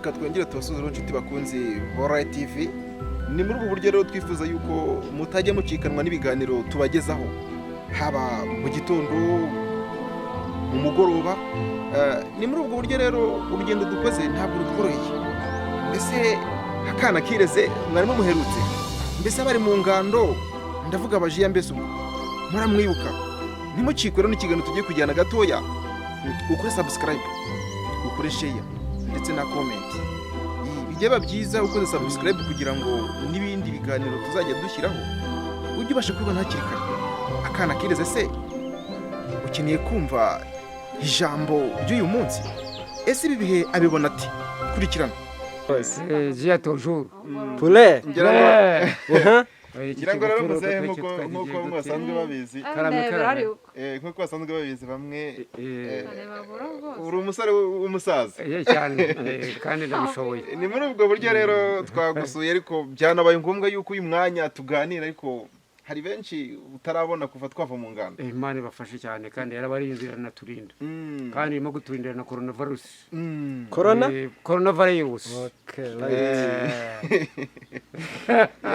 Reka twongere tubasuhuze, inshuti bakunzi ba TV. Ni muri ubu buryo rero twifuza yuko mutajya mucikanwa n'ibiganiro tubagezaho, haba mu gitondo, mu mugoroba. Ni muri ubwo buryo rero urugendo dukoze ntabwo rutworoheye. Mbese akana kireze mwarimo muherutse? Mbese abari mu ngando, ndavuga abajiya, mbese ubwo muramwibuka? Ntimucikwe rero n'ikiganiro tugiye kujyana gatoya. Ukore subscribe, ukore share ndetse na comment. Bijya biba byiza ukoze subscribe kugira ngo n'ibindi biganiro tuzajya dushyiraho ujye ubasha kubibona hakiri kare. Akana kireze se ukeneye kumva ijambo ry'uyu munsi? Ese ibi bihe abibona ati? Kurikirana. Jiya toujours. Pule. Ngira ngo Iki ngira ngo rero kigofero muzehe, dutweke nk'uko twagiye nk'uko bamwe dute. basanzwe babizi, Karame, karame. nk'uko basanzwe babizi bamwe, uri umusore w'umusaza. Cyane, kandi ndabishoboye. Ni muri ubwo buryo rero twagusuye, ariko byanabaye ngombwa yuko uyu mwanya tuganira, ariko hari benshi utarabona kuva twava mu ngando. Imana ibafashe cyane, kandi yarabarinze, iranaturinda, kandi irimo kuturindira na coronavirus. Corona? Coronavirus. Okay, right.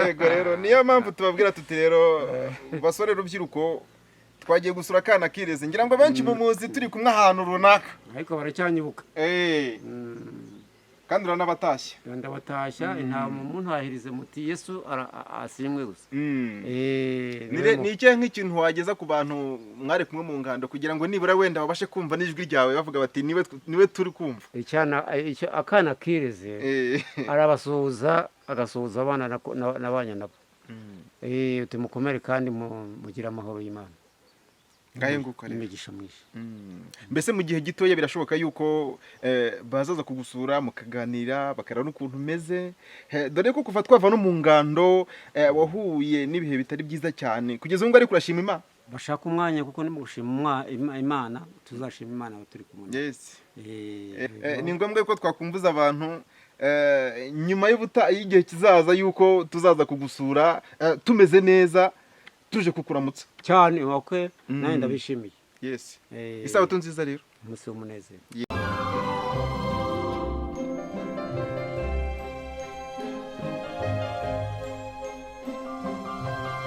Yego, rero niyo mpamvu tubabwira tuti rero basore, rubyiruko, twagiye gusura akana kireze. Ngira ngo benshi mumuzi turi kumwe ahantu runaka. Ariko baracyanyibuka. Kandi uranabatashya. Ndabatashya, intama muntahirize muti Yesu asimwe gusa. Ni ikihe nk'ikintu wageza ku bantu mwari kumwe mu ngando, kugira ngo nibura wenda babashe kumva n'ijwi ryawe, bavuga bati niwe turi kumva? Akana kireze arabasuhuza, agasuhuza abana n'abanya nabo. Uti mukomere kandi mugire amahoro y'Imana. Ngahe nguko rero. N'imigisha myinshi. Mbese mu gihe gitoya birashoboka yuko bazaza kugusura, mukaganira, bakareba n'ukuntu umeze? Dore ko kuva twava no mu ngando wahuye n'ibihe bitari byiza cyane, kugeza ubu ngubu ariko urashima Imana. Bashaka umwanya, kuko ni mu gushima Imana, tuzashima Imana turi kumwe. Ni ngombwa ko twakumbuza abantu nyuma y'igihe kizaza yuko tuzaza kugusura tumeze neza, tuje kukuramutsa. Cyane, wakwe, nanjye ndabishimiye. Yes. Isabato nziza rero. Umunsi w'umunezero.